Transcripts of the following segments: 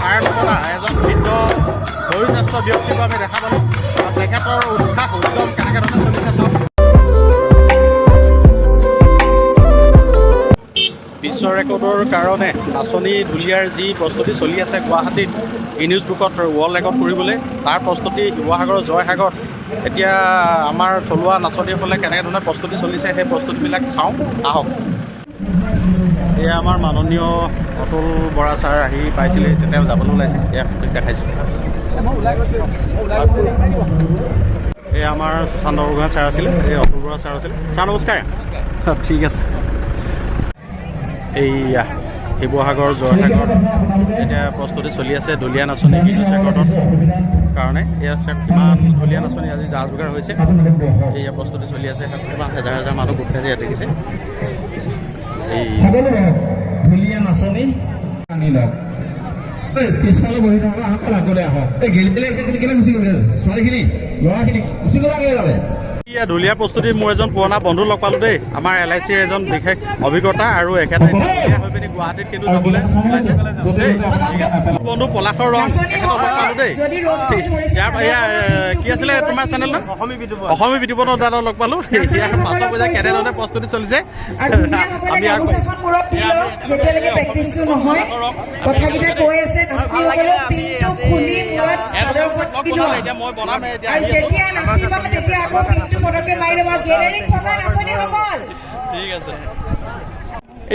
পাৰ নপৰা এজন বৃদ্ধ বয়োজ্যেষ্ঠ ব্যক্তিকো আমি দেখা পালোঁ। আৰু তেখেতৰ উৎসাহ উদ্যম কেনেকৈ ধৰণে চলিছে চাওক। বিশ্ব ৰেকৰ্ডৰ কাৰণে নাচনী ঢুলীয়াৰ যি প্ৰস্তুতি চলি আছে গুৱাহাটীত গিনিজ বুকত ৱৰ্ল্ড ৰেকৰ্ড কৰিবলৈ, তাৰ প্ৰস্তুতি শিৱসাগৰৰ জয়সাগৰত এতিয়া আমাৰ থলুৱা নাচনীসকলে কেনেকৈ ধৰণে প্ৰস্তুতি চলিছে, সেই প্ৰস্তুতিবিলাক চাওঁ আহক। এয়া আমাৰ মাননীয় অতুল বৰা ছাৰ আহি পাইছিলে, তেতিয়া যাবলৈ ওলাইছে। এয়া দেখাইছোঁ। এয়া আমাৰ সুশান্ত বৰগোহাঁই ছাৰ আছিলে, এই অতুল বৰা ছাৰ আছিলে। ছাৰ নমস্কাৰ। ঠিক আছে। এইয়া শিৱসাগৰ জয়সাগৰত এতিয়া প্ৰস্তুতি চলি আছে ঢুলীয়া নাচনী গিনিজ ৰেকৰ্ডৰ কাৰণে। এয়া চাওক, কিমান ঢুলীয়া নাচনী আজি যা যোগাৰ হৈছে। এইয়া প্ৰস্তুতি চলি আছে। কিমান হাজাৰ হাজাৰ মানুহ গোট খাইছে ইয়াত দেখিছে। এই সকলো বহক। ঢুলীয়া নাচনী আনি লওক। ঐ, পিছফালে বহি থকা সকল আগলৈ আহক। এই গেলি কেলে গুচি গ'ল? ছোৱালীখিনি, ল'ৰাখিনি গুচি গ'ল আগে তালে। এয়া ঢুলীয়া প্ৰস্তুতিত মোৰ এজন পুৰণা বন্ধু লগ পালোঁ দেই। আমাৰ এলআইচিৰ এজন বিশেষ অভিজ্ঞতা আৰু এখেতে ঢুলীয়া হৈ পিনি গুৱাহাটীত কিন্তু যাবলৈ ওলাইছে দেই। বন্ধু পলাশৰ ৰং, এখেতক লগ পালোঁ দেই। ইয়াৰ এয়া কি আছিলে তোমাৰ চেনেলটো? অসমী বিতুপনৰ দাদা লগ পালোঁ। ইয়াৰ পাছত পৰ্যায় কেনেধৰণে প্ৰস্তুতি চলিছে আৰু ধুনীয়াসকলে আমি গামোচাখন মূৰত দি লওক যেতিয়ালৈকে প্ৰেক্টিচটো নহয়। কথাকেইটা কৈ আছে। নাচনীসকলেও পিনটো খুলি মূৰত চাদৰখন দি লোৱা। এতিয়া মই বনাম এতিয়া। আৰু যেতিয়া নাচিবা তেতিয়া আকৌ পিনটো পটককে মাৰি ল'ব। আৰু গেলেৰীত থকা নাচনীসকল। ঠিক আছে।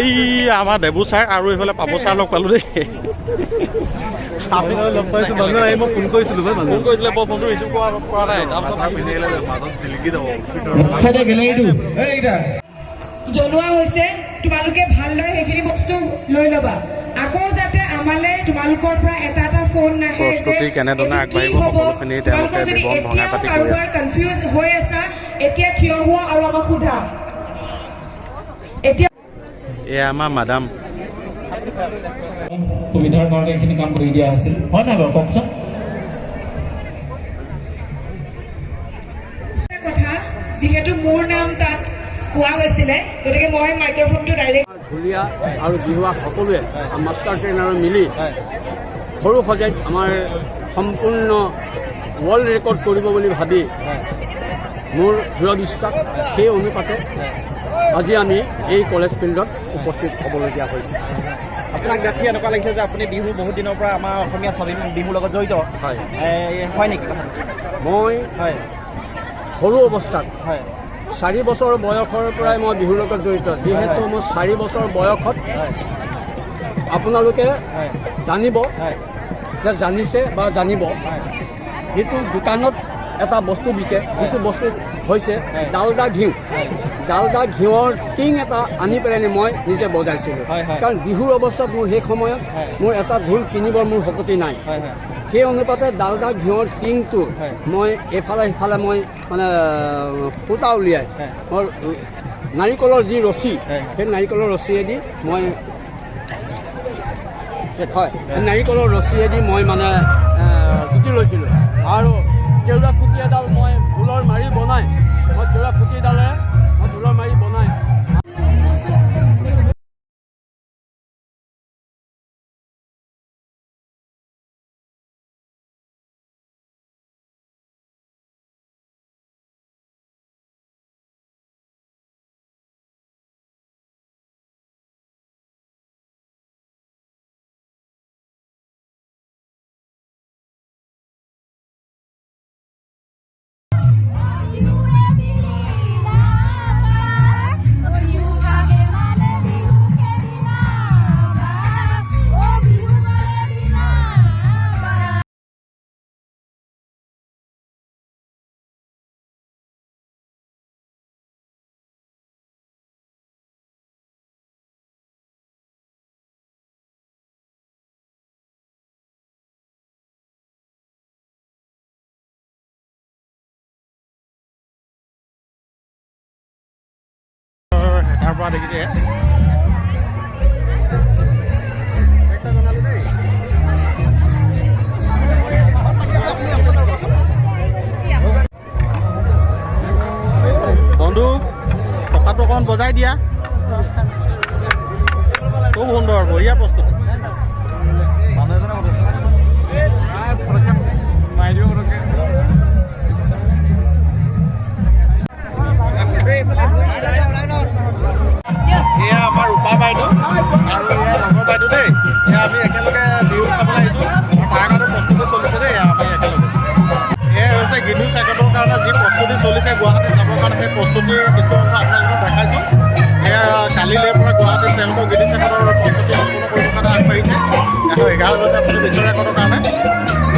এই আমাৰ দেবু ছাৰ আৰু এইফালে পাব ছাৰ লগ পালোঁ দেই। লগ পাইছো। মানুহ আহি মই ফোন কৰিছিলো ভাই মানুহ ফোন কৰিছিলে, মই ফোনটো ৰিচিভ কৰা নাই। তাৰপিছত চাইডে গেলেৰীটো এইকেইটা জ্বলোৱা হৈছে, তোমালোকে ভালদৰে সেইখিনি বস্তু লৈ ল'বা। আকৌ যাতে আমালে তোমালোকৰ পৰা এটা এটা ফোন নাহে যে প্ৰস্তুতি কেনেধৰণে এইটো কি আগবাঢ়িব হ'ব। সকলোখিনি তেওঁলোকে তোমালোকৰ যদি বিৱৰণ ভঙাই এতিয়াও পাতি কৰি আছে। কাৰোবাৰ কনফিউজ হৈ আছা, এতিয়া থিয় হোৱা আৰু আমাক সোধা এতিয়া। এয়া আমাৰ মাদাম। সুবিধাৰ কাৰণে এইখিনি কাম কৰি দিয়া হৈছিল, হয় নাই বাৰু কওকচোন? এটা কথা, যিহেতু মোৰ নাম তাত কোৱা হৈছিলে, গতিকে মই মাইক্ৰফোনটো ডাইৰেক্ট ঢুলীয়া আৰু বিহুৱা সকলোৱে মাষ্টাৰ ট্ৰেইনাৰ মিলি সৰু সজাইত আমাৰ সম্পূৰ্ণ ৱৰ্ল্ড ৰেকৰ্ড কৰিব বুলি ভাবি মোৰ দৃঢ় বিশ্বাস, সেই অনুপাতে আজি আমি এই কলেজ ফিল্ডত উপস্থিত হ'বলগীয়া হৈছে। আপোনাক দেখি এনেকুৱা লাগিছে যে আপুনি বিহু বহুত দিনৰ পৰা আমাৰ অসমীয়া স্বাভিমান বিহুৰ লগত জড়িত। হয়। হয় নেকি কথাটো? মই সৰু অৱস্থাত 4 বছৰ বয়সৰ পৰাই মই বিহুৰ লগত জড়িত। যিহেতু মই 4 বছৰ বয়সত আপোনালোকে জানিব যে জানিছে বা জানিব, যিটো দোকানত এটা বস্তু বিকে, যিটো বস্তু হৈছে ডালদা ঘিউ, ডালদা ঘিউৰ টিং এটা আনি পেলাই মই নিজে বজাইছিলোঁ। হয়, হয়। কাৰণ বিহুৰ অৱস্থাত মোৰ সেই সময়ত মোৰ এটা ঢোল কিনিবৰ মোৰ শক্তি নাই। হয় হয় সেই অনুপাতে ডালদা ঘিউৰ টিংটো মই এইফালে সিফালে মই মানে সূতা উলিয়াই মই নাৰিকলৰ যি ৰছী, সেই নাৰিকলৰ ৰছীয়েদি মই, হয়, নাৰিকলৰ ৰছীয়েদি মই মানে জুতি লৈছিলোঁ। আৰু কেওৰা খুঁটি এডাল মই ঢোলৰ মাৰি বনাই, মই কেওৰা খুঁটিডালেৰে মই ঢোলৰ মাৰি বনাই তাৰ পৰা দেখিছে। বন্ধু, টকাটো অকণমান বজাই দিয়া। খুব সুন্দৰ, বঢ়িয়া প্ৰস্তুতি। কাৰণে যি প্ৰস্তুতি চলিছে গুৱাহাটীত যাবৰ কাৰণে, সেই প্ৰস্তুতিৰ কিছু অংশ আপোনালোকক দেখাইছোঁ। সেয়া কালিলৈ পৰা গুৱাহাটীত তেওঁলোকৰ গিনিছ ৰেকৰ্ডৰ প্ৰস্তুতি সম্পূৰ্ণ কৰিবৰ কাৰণে আগবাঢ়িছে 111 জনে আচলতে বিশ্ব ৰেকৰ্ডৰ কাৰণে।